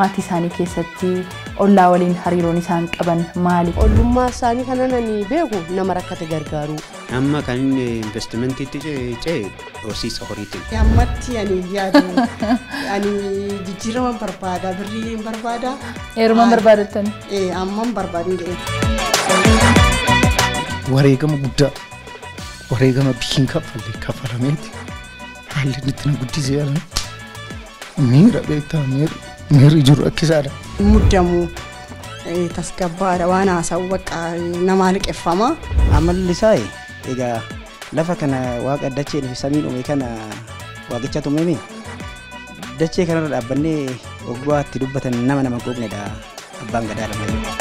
Maatii isaanii keessatti ollaa waliin hariiroon isaan qaban maali? Ollummaa isaanii kana nani beeku nama rakkate gargaaru. Amma kan inni investimentiitti ce'e horsiisa horiitiin. Ammatti ani yaadu ani jijjiirama barbaada, birrii barbaada. Heerumaan barbaadattani? Amman barbaadu jedhe. Wareegama guddaa, wareegama biyyiin kaffalle kaffalameeti haalli inni itti na guddisee yaala miira beektaa, miirri jiru rakkisaadha. Muddamu tasgabbaadha, waan haasa'u bakka namaa liqeeffama. Amalli isaa egaa lafa kana waaqa dachee fi samiin uume kana waaqichatu uumame, dachee kanarra dhaabbannee oggaa itti dubbatan nama gognedha abbaan gadaa lama.